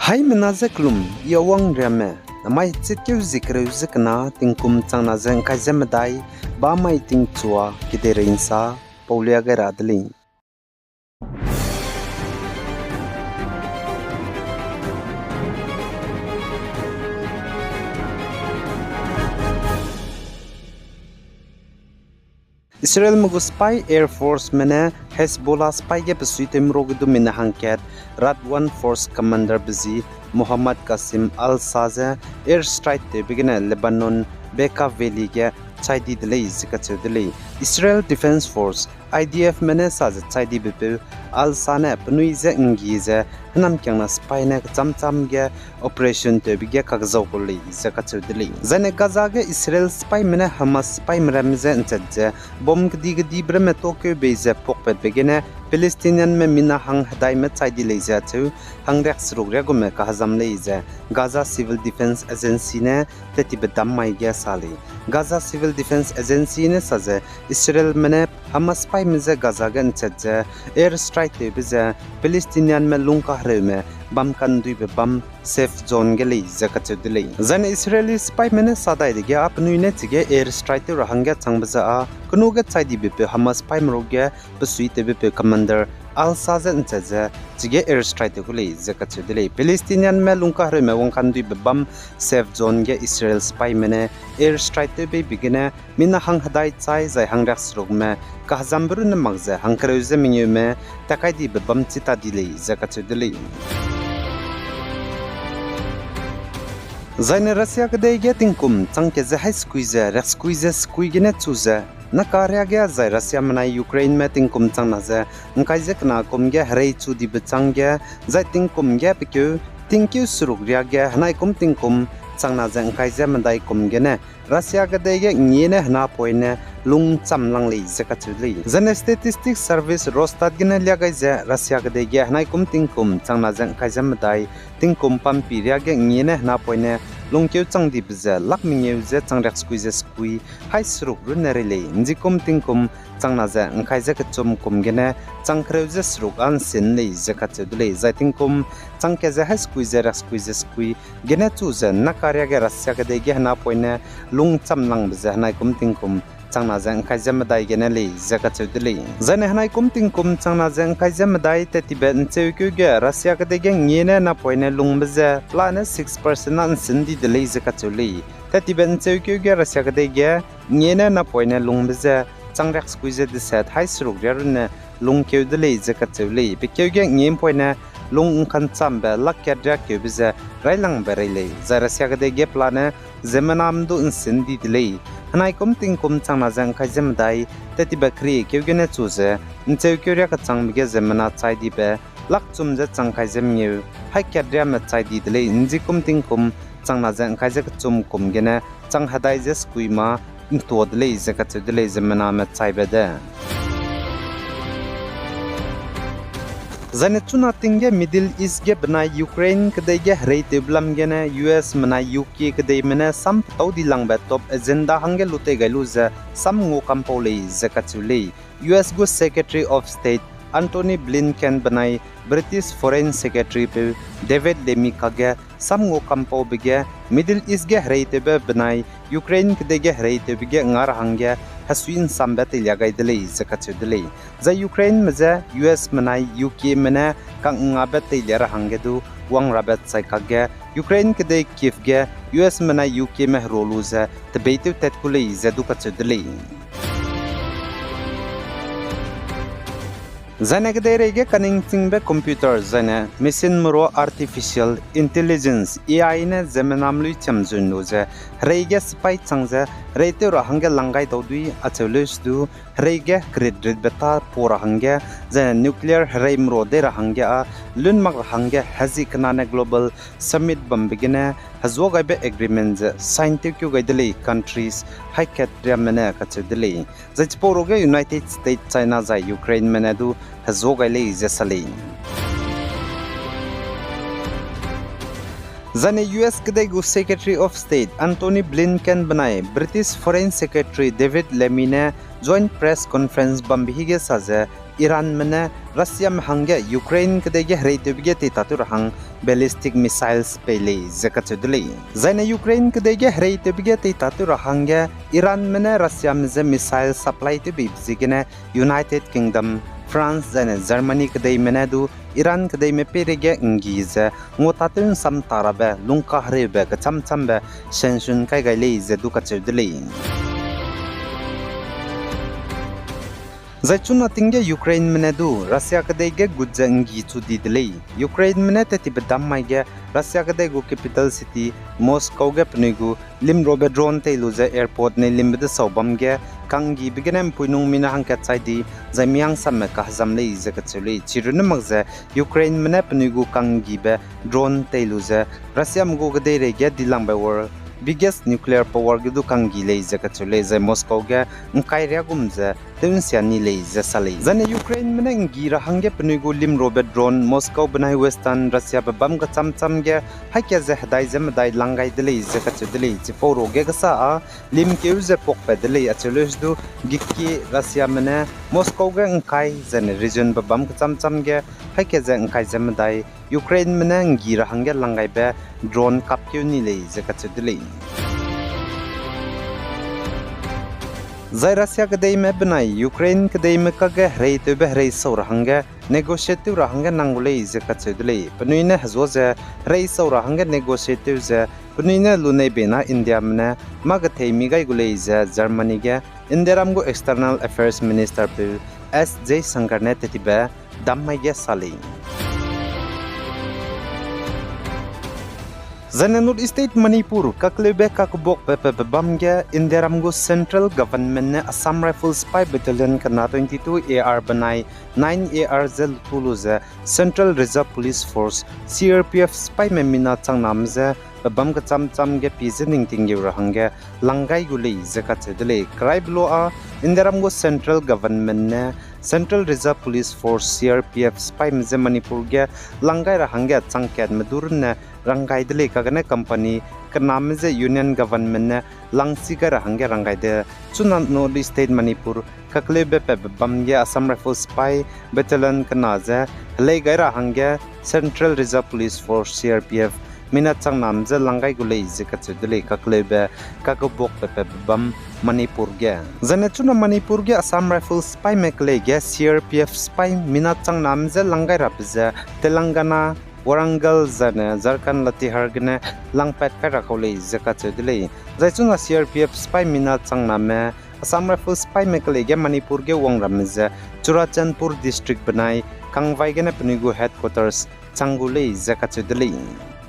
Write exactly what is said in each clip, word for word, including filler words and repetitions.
Haimena ze kelum, I Awang Riame, namai chitkeu zie kereu ze kena, tingkum changna ze ngkai ze medai, bamai tingchua kedeirei nsa paulia gai ra de lei. Israelme gu sipai Air Forceme ne Hezbollah sipai ge besuitewme ruage du mina hangkat Radwan Force Commanderbe zi Mohammad Qasim Al-Sa ze air strike tewbe gene Lebanon Bekaa Valley ge chai di de lei ze kacheu de lei. Israel Defense Force, I D Fme ne sa ze chai dibepeu Al-Sa ne penui je nggi ze hênamkiangna sipai ne kechâm châm ge operation tewbe ge kakzau kau lei ze kacheu de lei. Zaine Gaza ge Israel sipaime ne Hamas sipaime ramme je nchat ze bomb kedi kedibe ramme tokeu bei ze puakpatbe gene Palestinianme mina hang hedaime chai di lei ze acheu hangriak seruk riagume kahezam lei ze Gaza Civil Defense Agency ne tettibe dam mai ge sa lei. Gaza Civil Defense Agency ne sa ze Israelme ne Hamas sipaime je Gaza ge nchat ze air strike tewbe ze Palestinianme lungkahereume bam kanduibe bam safe zone ge lei ze kacheu de lei. Zaine Israeli sipaime ne sa dai dege a penui ne chige air strike tew ra hangge changbe ze a kenu ge chai dibepeu Hamas sipaime ruage besuitewbepeu commander Al-Sa je nchat ze chige air strike tew gu lei ze kacheu de lei. Palestinianme lungkahereume wangkanduibe bam safe zone ge Israel sipaime ne air strike tew beibe gene mina hang hedai chai zai hangriak serukme kahezambe runne mak ze hangkereu ze mengeume tatkaidibe bam chi ta di lei ze kacheu de lei. Zaine Russia kedei ge tingkum chang kat ze hai sekui ze riak sekui ze sekui gene chu ze naka riage zai Russiame nai Ukraineme tingkum changna ze ngkai ze kena kum ge herei chu dibe chang ge, zai tingkum ge pekeu tingkeu seruk riage henai kum tingkum changna ze ngkai ze medai kum gene Russia kedei ge ngie ne henapoine lung cham lang lei ze kacheu de lei. Zaine Statistics Service Rosstat gene lia gai ze Russia kedei ge henai kum tingkum changna ze ngkai ze medai tingkum pampi riage ngie ne henapoine lungkeu chang dibe ze lak mengeu ze chang riak sekui ze sekui hai seruk runne rei lei. Nzikum tingkum changna ze ngkai ze kechum kum gene chang kereu ze seruk a nsin lei ze kacheu de lei. Zai tingkum chang kat ze hai sekui ze riak sekui ze sekui gene chu ze naka riage Russia kedei ge henapoine lung cham langbe ze henai kum tingkum changna ze ngkai ze medai gene lei ze kacheu de lei. Zaine henai kum tingkum changna ze ngkai ze medai tettibe ncheukeu ge Russia kedei ge ngie ne napoine lungbe ze pelane six percent a nsin di de lei ze kacheu lei. Tettibe ncheukeu ge Russia kedei ge ngie ne napoine lungbe ze chang riak sekui ze deset hai seruk ria runne lungkeu de lei ze kacheu lei. Pekeu ge ngie mpoine lung ngkanchambe lak kat riakeube ze railangbe rei lei. Zai Russia kedei ge pelane ziemmena mdu nsin di de lei. Henai kum tingkum changna ze ngkai ze medai tettibe keriekeu gene chu ze ncheukeu riakechangbe ge ziemmena chai dibe lak chum ze chang kai ze mengeu hai kat riame chai di de lei. Nzikum tingkum changna ze ngkai ze kechum kum gene chang hedai ze sekui ma ntua de lei ze kacheu de lei ziemmename chaibe de. Zaine chuna ting ge Middle East ge benai Ukraine kedei ge hereitewbe lam gene U S menai U K kedeime ne sam petâu di langbe top agenda hangge lu tei gai lu ze sam ngua kampau lei ze kacheu lei. U S gu Secretary of State Antony Blinken benai British Foreign Secretary peu David Lammy kakge sam ngua kampaube ge Middle East ge hereitewbe benai Ukraine kedei ge hereitewbe ge nga ra hangge hesui nsambe teilia gai de lei ze kacheu de lei. Zai Ukraineme je U S menai U Kme ne kangngabe teilia ra hangge du wang rabe chai kakge Ukraine kedei Kyiv ge U S menai U Kme herua lu ze tebeitew tat ku lei ze du kacheu de lei. Zaine kedeirei ge kaningchingbe computer zaine machine merua artificial intelligence, A I ne ziemmename lui chiam zun lu ze herei ge sipai chang ze hereitew ra hangge lang gai dau dui acheu leus du herei ge kerit ritbe ta pua ra hangge, zaine nuclear herei merua dei ra hangge â lun mak ra hangge hezi kenane global summit bambe gene hezuagaibe agreement ze sign tewkeu gai de lei countries haî kat riamme ne kacheu de lei. Zai chipau ruage United States, China zai Ukraineme ne du hezuagai lei ze sa lei. Zaine U S kedei gu Secretary of State Antony Blinken benai British Foreign Secretary David Lammy ne joint press conference bambe hige sa ze Iranme ne Russiame hangge Ukraine kedei ge hereitewbe ge teitatew ra hang ballistic missiles pei lei ze kacheu de lei. Zaine Ukraine kedei ge hereitewbe ge teitatew ra hangge Iranme ne Russiame je missile supply tewbeibe ziegene United Kingdom, France zaine Germany kedeime ne du Iran kedeime peireige nggi ze nguatatew nsam ta rabe lungkahereube kechamchambe sanction kai gai lei ze du kacheu de lei. Zai chuna ting ge Ukraineme ne du Russia kedei ge gut ze nggi chu di de lei. Ukraineme ne tettibe dam mai ge Russia kedei gu capital city Moscow ge penui gu limrobe drone tei lu ze airport neilimbe desau bam ge kanggibe gene mpuinung mina hangkat chai di, zai mihangsame kahezam lei ze kacheu lei. Chirunne mak ze Ukraineme ne penui gu kanggibe drone tei lu ze Russiame gu kedeirei ge dilangbe world biggest nuclear power ge du kanggi lei ze kacheu lei, zai Moscow ge ngkai riagum ze tew nsia ni lei ze sa lei. Zaine Ukraineme ne nggi ra hangge penui gu limrobe drone Moscow benai Western Russiabe bam kechamcham ge haî ka ze hedai ze medai lang gai de lei ze kacheu de lei. Chipau ruage kesa â limkeu ze pakpat de lei acheu leu du, gikkie Russiame ne Moscow ge ngkai zaine regionbe bam kechamcham ge haî ka ze ngkai ze medai Ukraineme ne nggi ra hangge lang gaibe drone kapkeu ni lei ze kacheu de lei. Zai Russia kedeime benai Ukraine kedeime kakge hereitewbe hereisau ra hangge negotiate tew ra hangge nang gu lei ze kacheu de lei. Penui ne hezua ze hereisau ra hangge negotiate tew ze penui ne lunei bei na Indiame ne mâ gethei mi gai gu lei ze Germany ge Indiaram gu External Affairs Ministerpeu S Jaishankar ne tettibe dam mai ge sa lei. Zaine North East State Manipur kakleube kakebuakbe pebe bam ge Indiaram gu Central Government ne Assam Rifles sipai Battalion kena twenty-two A R benai nine A R ze lutu lu ze Central Reserve Police Force, C R P F sipaime mina changname je pebâm kechâm châm ge pie je ning tinggeu ra hangge lang gai gu lei ze kacheu de lei. Keraibe lua â Indiaram gu Central Government ne Central Reserve Police Force, C R P F sipaime je Manipur ge lang gai ra hangge chang katme du runne rang gai de lei, kagene company kename je Union Government ne langsi gai ra hangge rang gai de. Chuna North East State Manipur kakleube pebe bam ge Assam Rifles sipai Battalion kena je helei gai ra hangge Central Reserve Police Force, C R P F mina changname je lang gai gu lei ze kacheu de lei, kakleube kakebuakbe pebe bam Manipur ge. Zaine chuna Manipur ge Assam Rifles sipaime kelei ge C R P F sipai mina changname je lang gai rabe ze Telangana, Warangal zaine Jharkhand Latihar gene langpat kai ra kau lei ze kacheu de lei. Zai chuna C R P F sipai mina changname Assam Rifles sipaime kelei ge Manipur ge wang ramme ze Churachandpur District benai Kangvai gene penui gu headquarters chang gu lei ze kacheu de lei.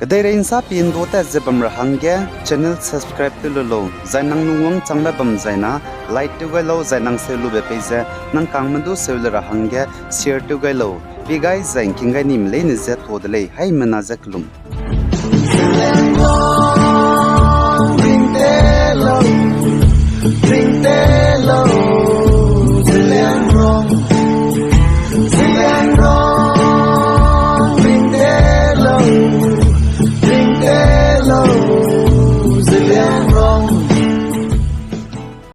Kedeirei nsa pindua tat ze bam ra hangge channel subscribe tew lu lau, zai nang lungwang changbe bam zaina like tew gai lau, zai nang seu lube pei ze nang kangme du seu le ra hangge share tew gai lau. Pie gai zai ngking gai nime leine je tuâ de lei, haimena je kelum.